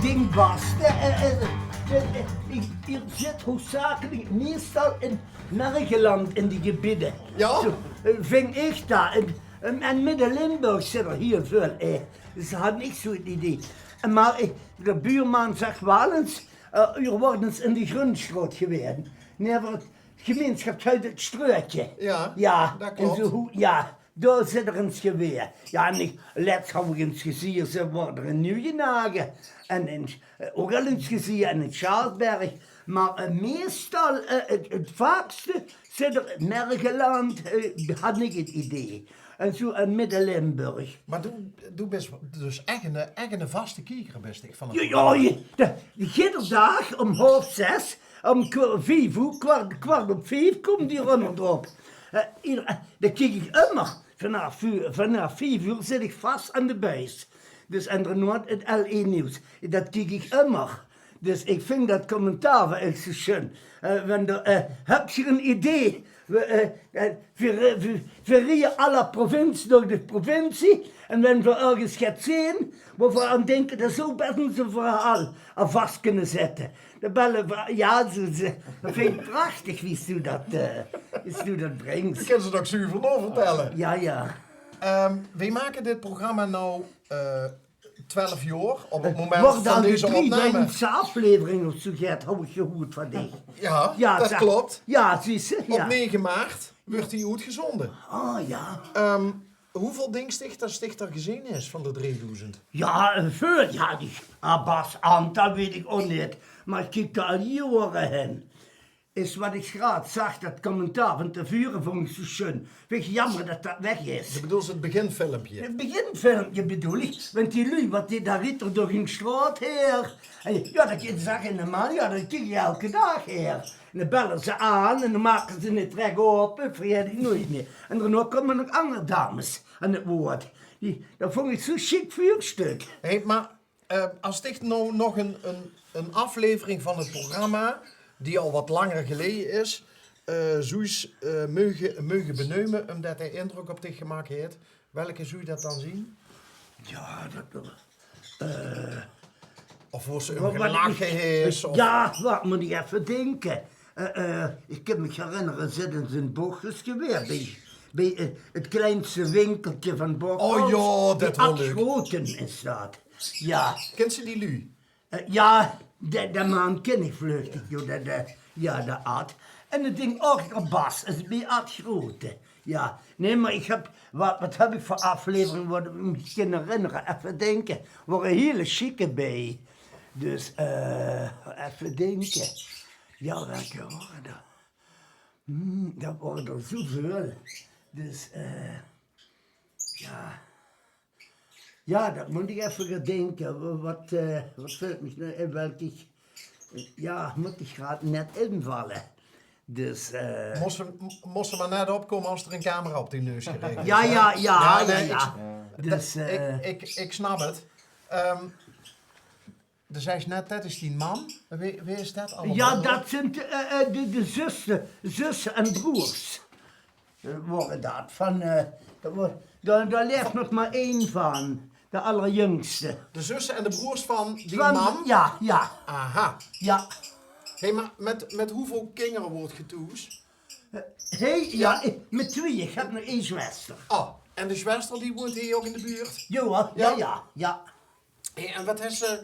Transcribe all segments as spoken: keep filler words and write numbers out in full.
in Bas. Eh, eh, eh, eh, eh, ich, ich zit hoofdzakelik meestal in Mergeland in die gebiede. Ja? Zo, eh, ving ich dao. En, en, en Midde-Limburg zit d'r hiel väöl, eh. Dus had ich zo'n idee. En mer ich, de buurman zag waal ins, eh, uur woort ins in de Grundstraot gewaes. Naeve 't gemeinsjapshoes 't Ströötje. Ja, ja, dat klop. En zo, ja. Dao zit d'r ins gewaes. Ja, en ich, lets haw ich ins gezeen, ze woort d'r in Nuienhage. En in, eh, ouch al ins gezeen, en in Sjaasberg. Mer, eh, meestal, eh, 't, 't vaakste zit d'r in Mergeland, eh, had ich 't idee. En zo in Midde-Limburg. Mer doe, doe bis dus ech 'ne, ech 'ne vaste kieker, bis dich, van 't programma. Ja, ja, de, de, eder daag óm haof zès, óm kwa-, vief oer, kwart, kwart op vief kump die ummer d'rop. Eh, eder, eh, dat kiek ich ummer. Vanaaf, vanaaf vief oer zit ich vas aan de buis. Dus en daonao 't L1 nuuts. Dat kiek ich ummer. Dus ich ving dat commentaar waal ech zo sjun. Eh, wen d'r, eh, höbs se 'n idee? Veer, eh, eh, veer, eh, veer, veer rieje à la provincie door de provincie. En wen veer örges get zeen, wo veer aan dinke, dat zouw bès ins 'n verhaol aan vas kinne zitte. De belle va-, ja, ze, ze, dat ving ich prachtig, wie s doe dat, eh, wie s doe dat brings. Ich kin ze nog zuver nog vertelle. Ja, ja. Ehm, veer make dit programma now, eh, twelf jaor, op 't moment van deze opname. Woort al de drieduizendste aflevering of zo get, haw ich gehuurd van dich. Ja, dat klop. Ja, zuus se, ja. Op nege maart wuuert die oetgezonde. Oh, ja. Ehm, Hoeväöl dinks dich dat dich d'r gezeen höbs van de driedoezend? Ja, eh, väöl. Ja, die, ah, Bas, aantal weit ich ouch neet. Mer ich kiek d'r al jaore hin. Is wat ich graad zag, dat commentaar van te vure vong ich zo sjun. Ving ich jaomer dat dat weg is. Doe bedoels 't beginfilmpje? 't Beginfilmpje bedoel ich. Want die luuj wat die dao riete door hun straot haer. En ja, dat zag ich normaal. Ja, dat kiek ich eder daag haer. En dan belle ze aan en dan make ze 't rek ope, vergaet ich noeit mie. En daonao kómme nog anger dames aan 't woord. Die, dat vong ich zo'n sjiek vuursjtök. Hé, mer, eh, es dich now nog 'n, 'n, 'n aflevering van 't programma, die al wat langer geleje is, eh, zouws, eh, meuge, meuge beneume, ómdat dae indrök op dich gemaak haet, welke zouw dat dan zien? Ja, dat, eh, Of wo se óm gelache haes, of... Ja, wat mót ich effe dinke? Eh, eh, ich kin mich herinnere, zit in zien bochtjes gewaes, bie, bie, eh, 't kleinste winkelke van Bocholt. Oh ja, dat waor leuk. Ad Groten is dat. Ja. Kins se die luuj? Eh, ja, de, de man kin ich vluchtig, joh, de, de, ja, de Ad. En ich dink ouch, Bas is bie Ad Groten. Ja, nee, mer ich höb, wat, wat höb ich veur aflevering, wat ich mich kin herinnere? Effe dinke. Waore hiel sjieke bie. Dus, eh, effe dinke. Ja, welke waore d'r? Hm, dat waore d'r zoväöl. Dus, eh, ja. Ja, dat mót ich effe gaon dinke. Wa-, wat, eh, wat vilt mich now in, welke ich, ja, mót ich graad net invalle. Dus, eh, mós se, m-, mós se mer net opkómme es d'r 'n camera op dien neus gerich is, hè? Ja, ja, ja, ja. Dus, eh, ich, ich, ich snap 't. Ehm, de zaes net, dat is dien mam. Wae, wae is dat allemaol? Ja, dat zint, eh, eh, de, de zusse, zusse en broers. Eh, waore dat van, eh, dat wa-, dao, dao laef nog mer ein van, de allerjungste. De zusse en de broers van dien mam? Ja, ja. Aha. Ja. Hé, mer mit, mit wieväöl kinger woort geer thoes? Eh, hé, ja, ich, mit twieë. Ich höb nog ein zwester. Oh, en de zwester die woont hie ouch in de buurt? Jao, ja, ja, ja. Hé, en wat höbs se,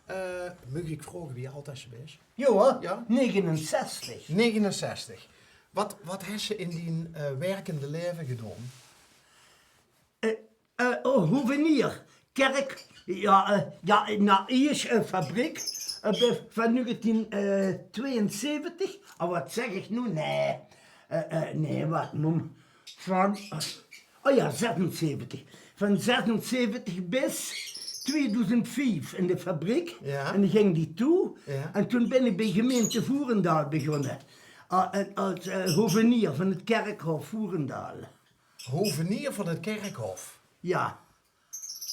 eh, maag ich vraoge wie aad se bès? Jao, ja? Negenenzestig. Negenenzestig. Wat, wat höbs se in dien, eh, werkende laeve gedaon? Eh, eh, oh, hovenier. Kirk, ja, eh, ja, na iers 'n fabriek, eh, be-, van negentien, eh, tweeënzeventig. Oh, wat zègk ich noe? Nae. Eh, eh, nae, wat noe? Van, eh, oh ja, zesenzeventig. Van zesenzeventig bis tweedoezend vief in de fabriek. Ja. En die ging die toe. Ja. En toen bin ich bie gemeente Voerendaal begós. Ah, en es, eh, hovenier van 't kerkhof Voerendaal. Hovenier van 't kerkhof? Ja.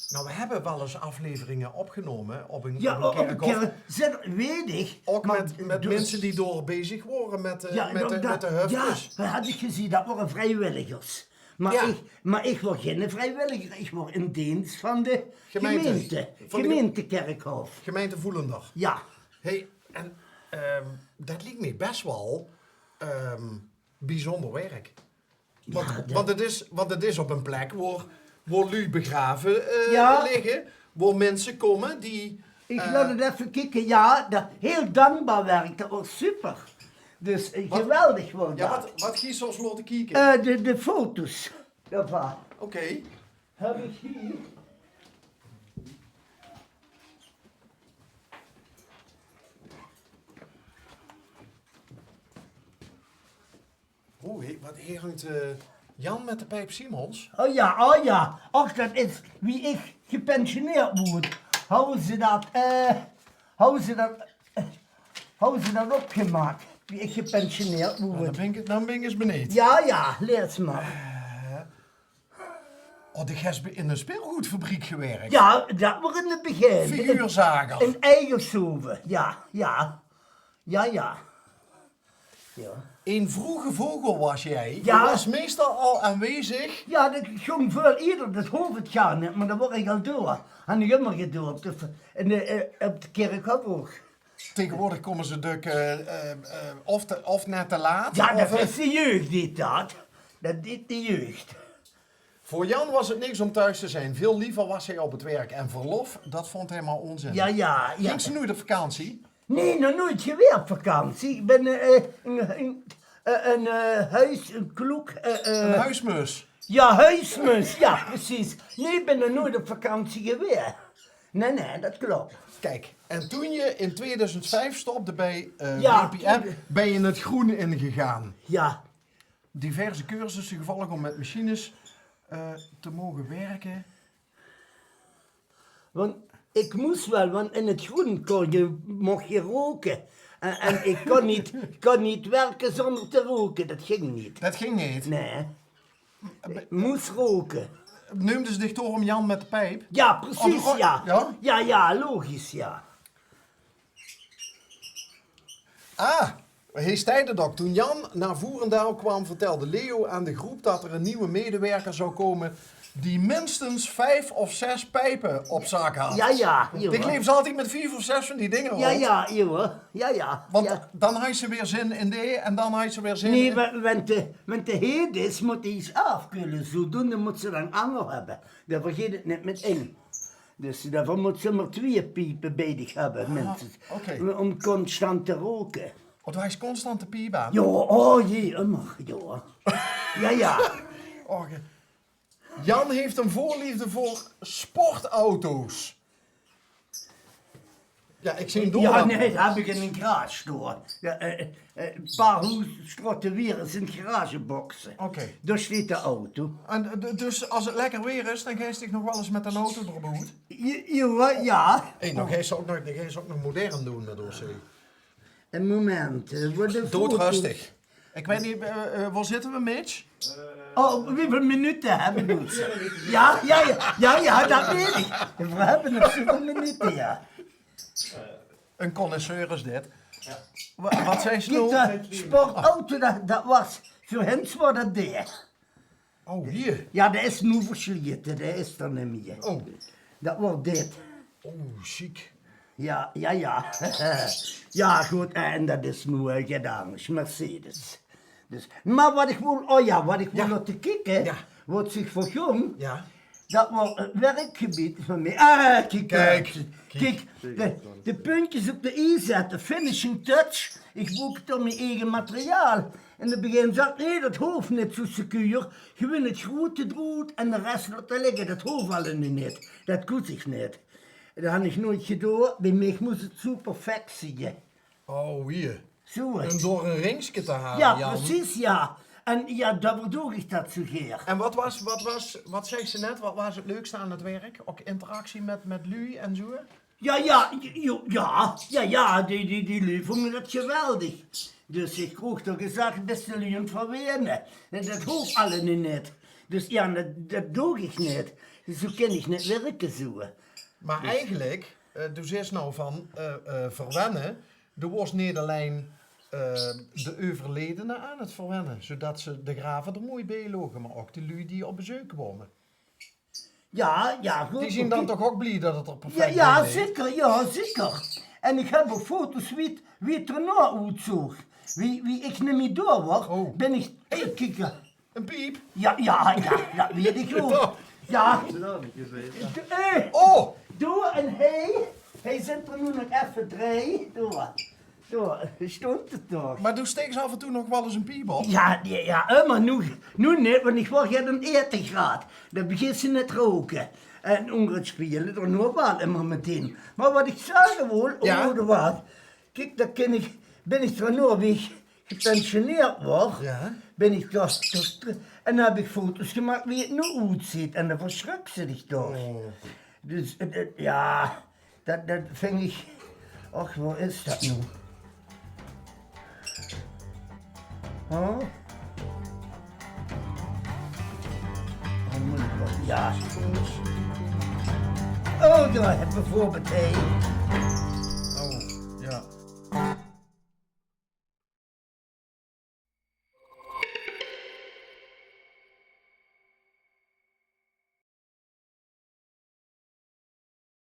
Nou, we hebben wel eens afleveringen opgenomen op een, ja, op een kerkhof. Op 't kerk-, zèt, weit ich. Ouch mer mit, mit dus minse die dao bezig wore mit de, ja, mit de, dat, mit de hufkes. Ja, dat had ich gezeen, dat wore vriewilligers. Mer ich, mer ich waor geine vriewilliger, ich waor in deens van de gemeinte, van de gemeintekerkhof. Gemeinte Voelender. Ja. Hey, en ehm, det liek mich bes waal ehm, biezónder werk. Want, ja, want, het is, want het is op ein plek wo, wo luuj begrave eh, ligke, wo minse kómme die... Ich laot het effe kieke. Ja, det, hiel dankbaar werk, det waor super. Dus eh, geweldig waor det. Ja, wat, wat gies se ós laote kieke? Eh, de, de foto's daovan. Oké. Höb ich hie. Oeh, hie, wat, hie hangt eh, Jan met de Pijp Simons. Oh ja, oh ja. Och, det is wie ich gepensioneerd woort. Hawwe ze det, eh, hawwe ze det, eh, hawwe ze det opgemaak? Wie ich gepensioneerd woort. Dan bin ich, dan bin ich ins beneejd. Ja, ja, lees mer. Oh, dich hes in ein speelgoodfabriek gewirk. Ja, det waor in het begin. Figuurzager. In Eigelshoven, ja, ja. Ja, ja. Ja. Ein vroege vogel waas dich. Ja. Dich waas meestal al aanwezig. Ja, det góng väöl ierder. Det hoof het gaar neet, mer dan waor ich al door. Han ich ummer gedoon. Op de, in de, eh, op de kerkhof ouch. Tegenwoordig kómme ze dök eh, eh, eh, of, te, of net te laat. Ja, of, det eh, is de jeug die det. Det is de jeug. Voor Jan was het niks om thuis te zijn. Veel liever was hij op het werk. En verlof, dat vond hij maar onzin. Ja, ja, ja. Ging ze nooit op vakantie? Nee, nog nooit geweest op vakantie. Ik ben eh, eh, een, een, eh, een eh, huis, een kloek. Eh, eh, Een huismus. Ja, huismus. Ja, precies. Nee, ik ben nog nooit op vakantie geweest. Nee, nee, dat klopt. Kijk, en toen je in tweeduizend vijf stopte bij eh, Ja, B P M, toen ben je het groen ingegaan. Ja. Diverse cursussen gevolgd om met machines eh, te mogen werken. Want ik moest wel, want in het groen kon je, mocht je roken. En, en ik kon niet, kon niet werken zonder te roken. Dat ging niet. Dat ging niet? Nee. Ik moest roken. Neumde ze dich doorom Jan met de pijp? Ja, precies, ja. Ja, ja, logisch, ja. Ah, hij zei het ook. Toen Jan naar Voerendaal kwam, vertelde Leo aan de groep dat er een nieuwe medewerker zou komen die minstens vijf of zes pijpen op zak had. Ja, ja, jawel. Ik leef ze altijd met vijf of zes van die dingen rond. Ja, ja, jawel. Ja, ja. Want dan had ze weer zin in de en dan had ze weer zin in... Nee, want de, want de heet is, moet iets afkoelen. Zodoende moet ze dan anger hebben. Dan vergeet het niet met in. Dus daarvoor moet ze maar twee piepen bij zich hebben, minstens. Om constant te roken. Oh, doe is constant de piep aan? Ja, oh jee, immer, ja. Ja, ja. Jan heeft een voorliefde voor sportauto's. Ja, ik zie door. Ja, nee, dat heb ik in een garage door. Ja, eh, eh, een paar hoes strotte weer is in garageboxen. Oké. Daar staat de auto. En eh, dus als het lekker weer is, dan geef ik nog wel eens met een auto door de hoed? Ja, ja. Hey, dan geef ze ook nog, dan geef ze ook nog modern doen met ons. Een moment. Doodrustig. Ik weet niet, eh, eh, waar zitten we, Mitch? Oh, hoeveel minuten hebben we? Ja, ja, ja, ja, ja, dat weet ik. We hebben nog zoveel minuten, ja. Een connoisseur is dit. Wa- wat zei ze nou? Kijk, de sportauto, dat, dat was, voor hen was dat ding. Oh, hier. Ja, dat is nu versleten, dat is er niet meer. Oh. Dat wordt dit. Oh, ziek. Ja, ja, ja. Ja, goed, en dat is nu eh, gedaan. Is Mercedes. Dus, maar wat ik wil, oh ja, wat ik wil laten kijken, wat zich vergong, dat was het werkgebied van mij. Ah, kijk, kijk, de, de puntjes op de i zetten, finishing touch. Ik boek door mijn eigen materiaal. En in het begin zag ik, nee, dat hoeft niet zo secuur. Gewoon het groete droet en de rest laten liggen. Dat hoeft al niet. Dat koest ik niet. Dat had ik nooit gedaan. Bij mij moest het zo perfect zitten. Oh, hier. Zo is het. En door een ringske te halen, ja, Jan. Precies, ja. En ja, daarvoor doe ik dat zo gaar. En wat was, wat was, wat zei ze net, wat was het leukste aan het werk? Ook interactie met, met lui en zo? Ja, ja, ja, ja, ja, ja, die, die, die lui vonden dat geweldig. Dus ik kreeg toch gezegd, beste lui, verwenen. En dat hoeft allemaal niet. Dus ja, dat, dat doe ik niet. Zo kan ik niet werken, zo. Maar eigenlijk, eh, doe zes nou van eh, eh, verwennen, doe was niet alleen eh, de euverledene aan 't verwenne, zoedat ze de grave d'r mooi beej loge, mer ouch de luuj die op bezeuk kome. Ja, ja, good. Die zien dan toch ouch blie dat 't d'r Ja, perfek ja, beej leeg. Zeker, ja, zeker. En ich höb ouch foto's wie 't, wie 't d'r noe oetzoog. Wie, wie ich neet mie door waor, bin ich trökkieke. Ein piep? Ja, ja, ja, dat weit ich ouch. Ja. Eh, Oh! Door en hei, hei zint d'r noe nog effe drei. Door. Door, stóng 't toch. Mer doe steeks aaf en toe nog waal ins ein piep op? Ja, ja, ja, ummer noe, noe neet, want ich waor get aan 't ete graad. Dan begins se neet te roke. En ónger 't spiele, d'r noe waal ummer metein. Mer wat ich zage wol, Ja. Oh, de waal. Kiek, dan kin ich, bin ich d'r noe, wie ich gepensioneerd waor, bin ich dao, dao, en dan höb ich foto's gemaak wie 't noe oetzuut. En dan versjröks se dich toch. Dus, eh, eh, ja, dat, dat ving ich, och, wo is dat noe? Huh? Oh, mót ich waal, ja. Oh, dao höbbe v'r veur betaald.